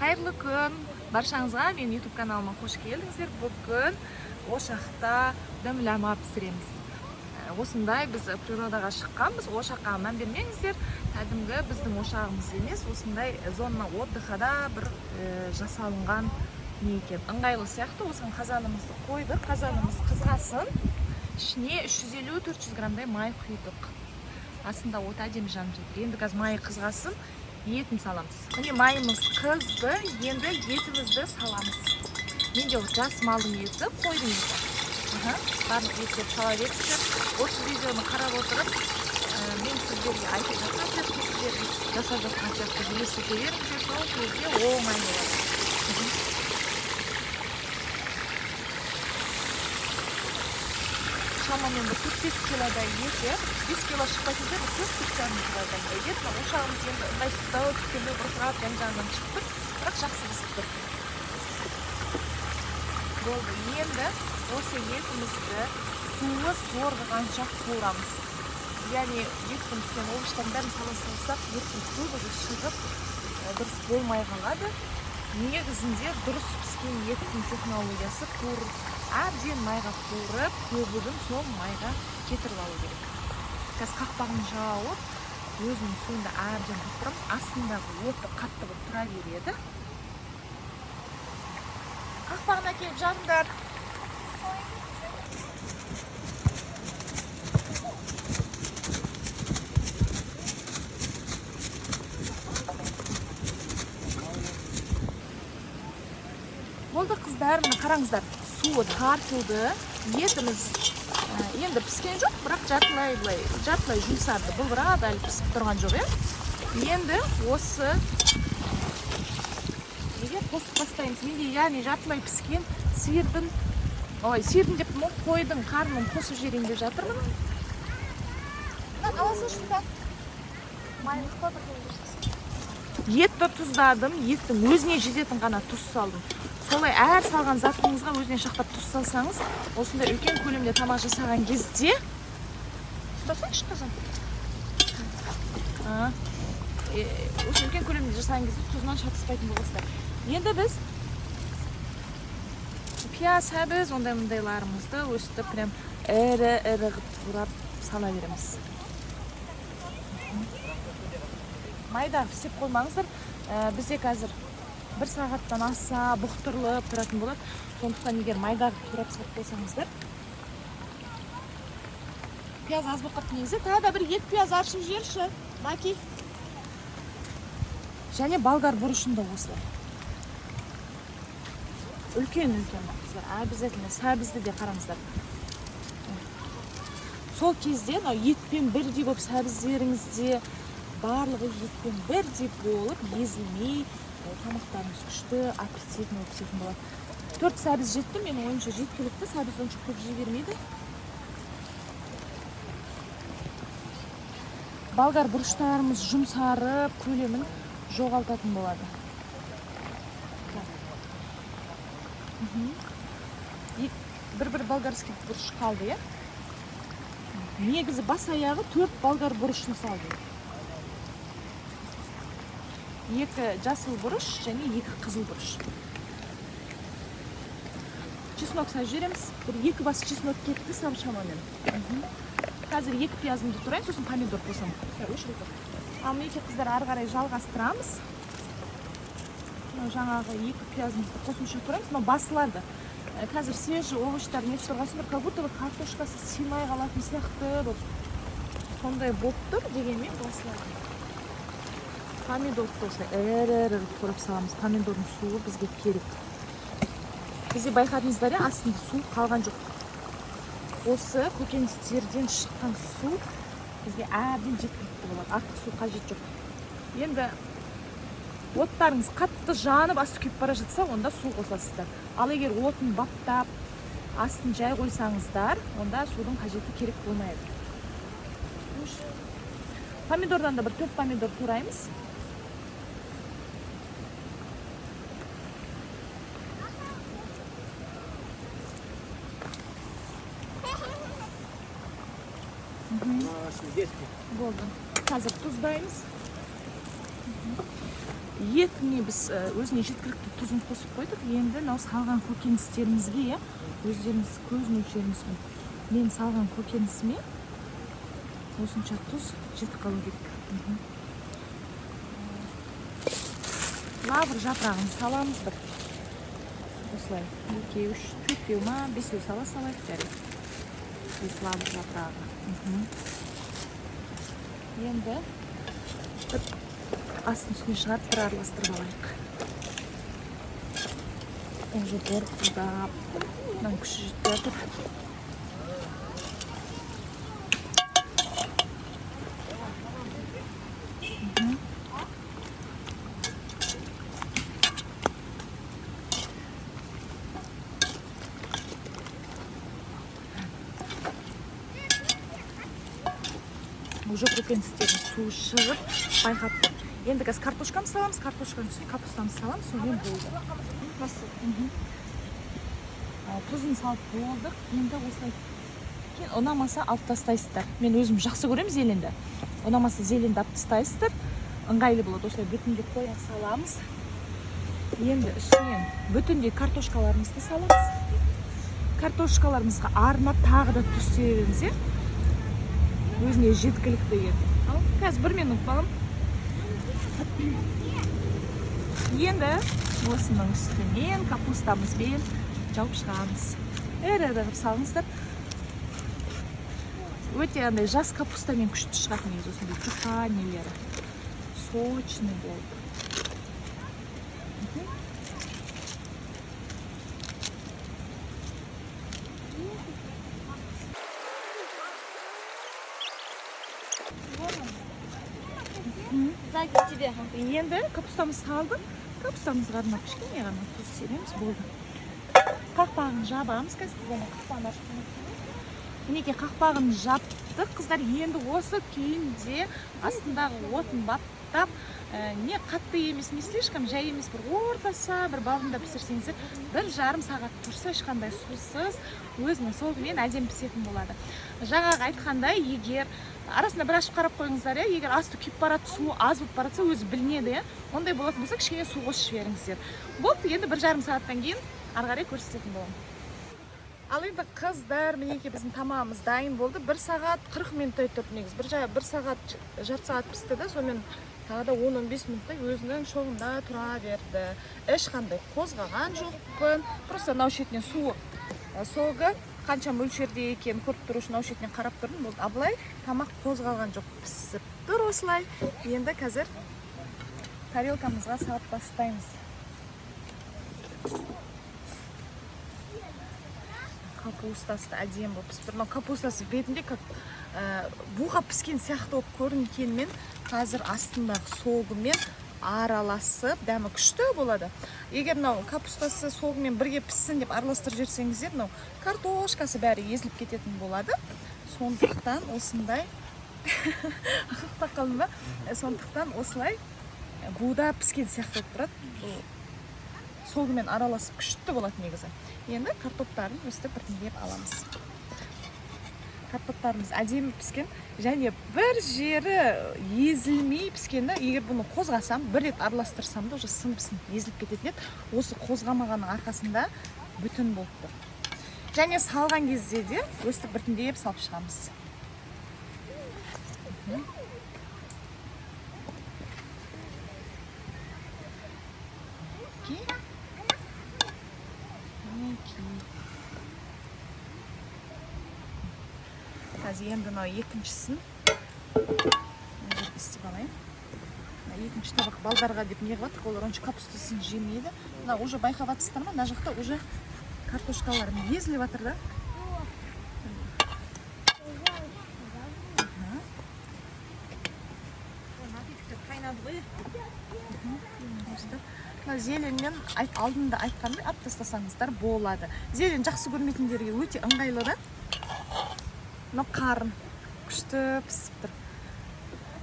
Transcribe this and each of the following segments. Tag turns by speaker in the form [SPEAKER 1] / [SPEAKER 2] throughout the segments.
[SPEAKER 1] Қайырлы күн баршаңызға, менің YouTube каналыма қош келдіңіздер. Бүгін ошақта дәмлама пісіреміз. Осындай біз природаға шыққанбыз. Ошаққа мән бермеңіздер. Кәдімгі біздің ошағымыз емес, осындай зона отдыхада бір жасалынған не екен. Ыңғайлы сияқты. Осыған қазанымызды қойдық. Қазанымыз қызғасын. Ішіне 350-400 граммдай май құйдық. Астында от әдемі жанып жатыр. Енді қазір майы қызғасын, етін саламыз. Міне, майымыз қызды, енді етімізді саламыз. Менде ол жас малдың еті, қойдың еті. Аха, барлық еттерді сала беріңіздер. Осы видеоны қарап отырып, мен сіздерге айтып жатқан сияқты, сіздер жасап жатқан сияқты елестете беріңіздер, сол кезде оңай болады. Шамамен бір 4-5 килодай ет, иә, 5 кило шықпайтын бір 4-4,5 килодай ет. Мына ошағымыз енді ыңғайсыздау, түскенде бұрқырап жан жағынан шығып тұр, бірақ жақсы пісіп тұр. Болды, енді осы етімізді суы сорғығанша қуырамыз. Яғни еттің үстінен овощтардың бәрін сала салсақ, еттің көбігі шығып, дұрыс болмай қалады. Негізінде дұрыс піскен еттің технологиясы қуыр, әбден майға қуырып, көбігін сол майға кетіріп алу керек. Қазір қақпағын жауып, өзінің суында әбден бұқтырамыз. Астындағы оты қатты болып тұра береді. Қақпағын әкеліп жабыңдар. Болды, қыздар, міне, қараңыздар, суы тартылды. Етіміз енді піскен жоқ, бірақ жартылай, былай жартылай жұмсарды, былбырап әлі пісіп тұрған жоқ, иә. Енді осы неге қосып бастаймыз. Менде, яғни, жартылай піскен сиырдың, ой, сиырдың деппін ғой, қойдың қарнын қосып жіберейін деп жатырмын.
[SPEAKER 2] Мынаны ала салшы сюда. Майлық па, бірдеңе берсеңіз.
[SPEAKER 1] Етті тұздадым, еттің өзіне жететін ғана тұз салдым. Солай әр салған затыңызға өзіне шақтап тұз салсаңыз, осындай үлкен көлемде тамақ жасаған кезде, ұстасаңшы, қызым. Осы үлкен көлемде жасаған кезде тұзынан шатыспайтын боласыздар. Енді біз пияз, сәбіз, ондай мындайларымызды өстіп прям ірі ірі қылып турап сала береміз. Майда істеп қоймаңыздар. Бізде қазір бір сағаттан аса бұқтырылып тұратын болады. Сондықтан егер майда қылып турап салып қойсаңыздар, пияз аз болып қалыпты негізі. Тағы да бір екі пияз аршып жіберші, Маки. Және болгар бұрышын да осылай үлкен үлкен, қыздар, обязательно сәбізді де қараңыздар. Сол кезде мынау етпен бірдей болып, сәбіздеріңіз де, барлығы етпен бірдей болып езілмей, тамақтарыңыз күшті, аппетитный болып пісетін болады. Төрт сәбіз жетті, менің ойымша, жеткілікті. Сәбіз онша көп жей бермейді. Болгар бұрыштарымыз жұмсарып, көлемін жоғалтатын болады. Так. Бір бір болгарский бұрыш қалды, иә. Негізі бас аяғы төрт болгар бұрышын салдым: екі жасыл бұрыш және екі қызыл бұрыш. Чеснок салып жібереміз. Бір екі бас чеснок кетті сам шамамен. Қазір екі пиязымды тураймын, сосын помидор қосамын. Өшіре тұр. Ал мінекей, қыздар, ары қарай жалғастырамыз. Мынау жаңағы екі пиязымызды қосымша тураймыз. Мынау басылады. Қазір свежий овощтар нетіп тұрған соң, как будто бір картошкасы сыймай қалатын сияқты болып, сондай болып тұр. Дегенмен басылады. Помидорды осылай ірі ірі қылып турап саламыз. Помидордың суы бізге керек. Бізде, байқадыңыздар, иә, астында су қалған жоқ. Осы көкөністерден шыққан су бізге әбден жеткілікті болады, артық су қажет жоқ. Енді оттарыңыз қатты жанып, асты күйіп бара жатса, онда су қосасыздар. Ал егер отын баптап, астын жай қойсаңыздар, онда судың қажеті керек болмайды. Помидордан да бір төрт помидор тураймыз. Болды, қазір тұздаймыз. Етіне біз өзіне жеткілікті тұзын қосып қойдық. Енді мынау салған көкөністерімізге, иә, өздеріңіз көз мөлшеріңізбен. Мен салған көкөнісіме осынша тұз жетіп қалу керек. Лавр жапырағын саламыз бір. Осылай 2, 3, 4 ма, 5 сала салайық, жарайды. 5 лавр жапырағы. Енді бір астын үстіне шығарып бір араластырып алайық. Уже борқылдап, мынаның күші жетпей жатыр. Уже көкөністердің суы шығып байқап тұр. Енді қазір картошкамызды саламыз, картошканың үстіне капустамызды саламыз, сонымен болды. Тұзын салып болдық. Енді осылай кейін ұнамаса алып тастайсыздар. Мен өзім жақсы көремін зеленді. Ұнамаса зеленді алып тастайсыздар. Ыңғайлы болады. Осылай бүтіндей қоя саламыз. Енді үстінен бүтіндей картошкаларымызды саламыз. Картошкаларымызға арнап тағы да тұз себеміз, иә? Өзіне жеткілікті еді. Ал, қазір бір минут, балам. Енді осының үстінен капустамызбен жауып шығамыз. Ірі-ірі қылып салыңыздар. Өте андай жас капустамен күшті шығады негізі, осындай жұқа нелері. Сочный болып.
[SPEAKER 2] Сзади тебе.
[SPEAKER 1] Енді капустамызды салдық. Капустамызға арнап кішкене ғана тұз себеміз, болды. Қақпағын жабамыз қазір. Және қақпағын ашып қоймай. Мінекей қақпағын жаптық, қыздар. Енді осы күйінде астындағы отын баптап, не қатты емес, не слишком жай емес, бір орташа бір бабында пісірсеңіздер, бір жарым сағат тұрса ешқандай сусыз өзінің согымен әдемі пісетін болады. Жаңағы айтқандай, егер арасында бір ашып қарап қойыңыздар, иә, егер асты күйіп барады, суы аз болып баратса, өзі білінеді, иә. Ондай болатын болса, кішкене су қосып жіберіңіздер. Болды, енді бір жарым сағаттан кейін ары қарай көрсететін боламын. Ал енді қыздар, мінекей біздің тамағымыз дайын болды. 1 сағат 40 минуттай тұрды негізі. Бір сағат, жарты сағат пісті де, сонымен тағы да он-он бес минуттай өзінің шоғында тұра берді. Ешқандай қозғаған жоқпын. Просто мынау шетінен суы, согы қанша мөлшерде екенін көріп тұру үшін мынау шетінен қарап тұрдым. Болды, а былай тамақ қозғалған жоқ, пісіп тұр осылай. Енді қазір тарелкамызға салып бастаймыз. Капустасы да әдемі болып пісіп тұр. Мынау капустасы бетінде как буға піскен сияқты болып көрінгенмен, қазір астындағы согымен араласып дәмі күшті болады. Егер мынау капустасы согымен бірге піссін деп араластырып жіберсеңіздер, мынау картошкасы бәрі езіліп кететін болады. Сондықтан осындай ақтап қалдым ба? Сондықтан осылай буда піскен сияқты болып тұрады. Бұл согымен араласып күшті болады негізі. Енді картоптарын өстіп біртіндеп аламыз. Картоптарымыз әдемі піскен және бір жері езілмей піскен да. Егер бұны қозғасам, бір рет араластырсам да уже сынып-сынып езіліп кететін еді. Осы қозғамағанның арқасында бүтін болып тұр. Және салған кезде де өстіп біртіндеп салып шығамыз. Қазір енді мынау екіншісін мына жерде істеп алайын. Мына екінші табақ балдарға деп не қылып жатырық, олар онша капустасын жемейді. Мына уже байқап жатсыздар ма, мына жақта уже картошкаларым езіліп жатыр да.
[SPEAKER 2] Қайнады ғой.
[SPEAKER 1] Мына зеленмен алдында айтқандай алып тастасаңыздар болады. Зелен жақсы көрмейтіндерге өте ыңғайлы да. Мынау қарын күшті пісіп тұр.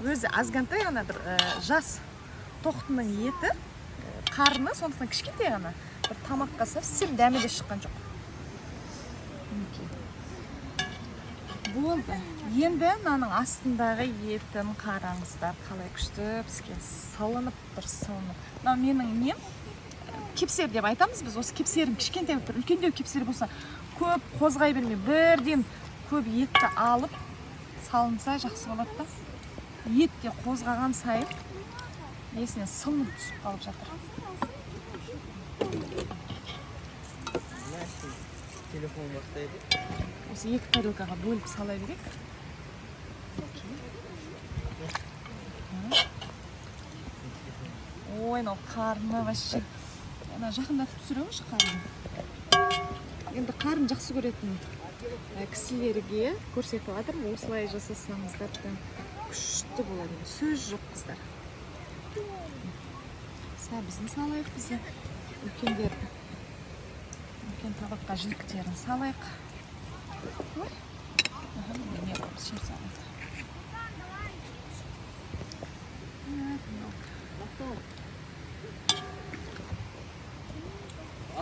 [SPEAKER 1] Өзі азғантай ғана бір жас тоқтының еті, қарны, сондықтан кішкентай ғана бір тамаққа совсем дәмі де шыққан жоқ. Мінекей. Болды. Енді мынаның астындағы етін қараңыздар, қалай күшті піскен, сылынып тұр, сылынып. Мынау менің нем, кепсер деп айтамыз біз. Осы кепсерім кішкентай болып тұр. Үлкендеу кепсер болса, көп қозғай бермей, бірден көп етті алып салынса жақсы болады да. Ет те қозғаған сайын несіне сылынып түсіп қалып жатыр.
[SPEAKER 3] Телефон бастайды.
[SPEAKER 1] Осы екі тарелкаға бөліп сала берейік. Ой, мынау қарны вообще. Ана жақындатып түсіре қарын. Енді қарын жақсы көретін кісілерге көрсетіп жатырмын. Осылай жасасаңыздар да күшті болады. Енді сөз жоқ, қыздар. Сәбізін салайық бізде. Үлкендер үлкен табаққа жіліктерін салайық. Ой. Аха, міне не қыламыз, жер салайық. Так, мынау.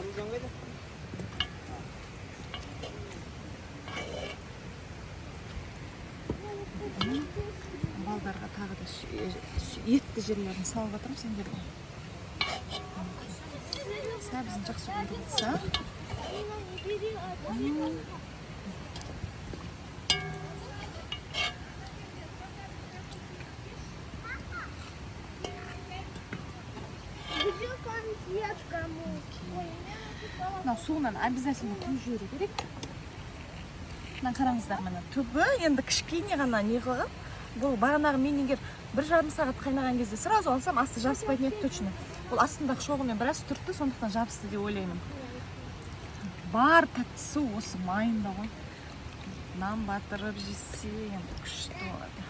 [SPEAKER 3] Аружан қайда?
[SPEAKER 1] Балдарға тағы да етті жерлерін салып жатырмын сендерге. Сәбізін жақсы көріп жатса.
[SPEAKER 2] Где конфетка?
[SPEAKER 1] Мынау суынан обязательно құйып жіберу керек. Мына қараңыздар, міне түбі енді кішкене ғана не қылған. Бұл бағанағы мен егер 1,5 сағат қайнаған кезде сразу алсам, асты жабыспайтын еді точно. Бұл астындағы шоғымен біраз түртті, сондықтан жабысты деп ойлаймын. Бар тәттісі осы майында ғой. Нан батырып жесе енді күшті болады.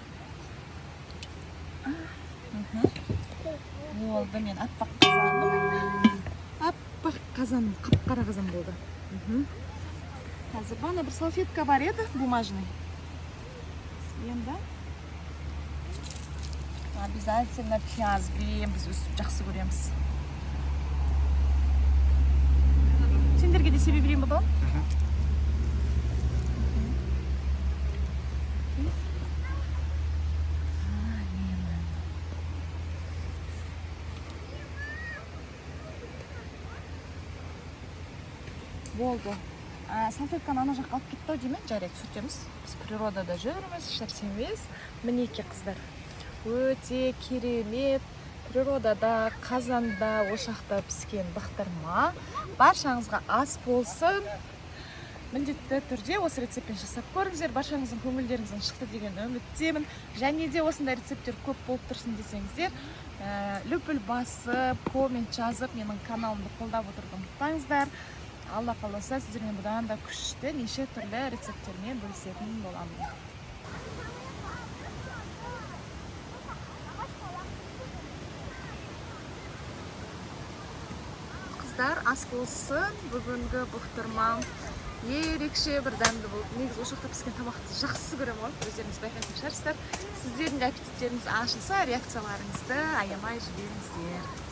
[SPEAKER 1] Болды, мен аппақ қазаным. Аппақ қазаным, қап-қара қазан болды. Қазір бағана бір салфетка бар еді, бумажный. Енді обязательно пиязбен біз өстіп жақсы көреміз. Сендерге де себе берейін ба, балам? Мені. Болды. Салфетканы ана жаққа алып кетті ау деймін. Жарайды, сүртеміз. Біз природада жүрміз, ешнәрсе емес. Мінекей, қыздар. Өте керемет природада, қазанда, ошақта піскен бақтырма. Баршаңызға ас болсын. Міндетті түрде осы рецептпен жасап көріңіздер. Баршаңыздың көңілдеріңізден шықты деген үміттемін. Және де осындай рецепттер көп болып тұрсын десеңіздер, лүпіл басып, коммент жазып, менің каналымды қолдап отыруды ұмытпаңыздар. Алла қаласа, сіздермен бұдан да күшті неше түрлі рецепттермен бөлісетін боламын. Қыздар, ас болсын. Бүгінгі бұқтырмам ерекше бір дәмді болды. Негізі ошақта піскен тамақты жақсы көремін ғой, өздеріңіз байқайтын шығарсыздар. Сіздердің де аппетиттеріңіз ашылса, реакцияларыңызды аямай жіберіңіздер.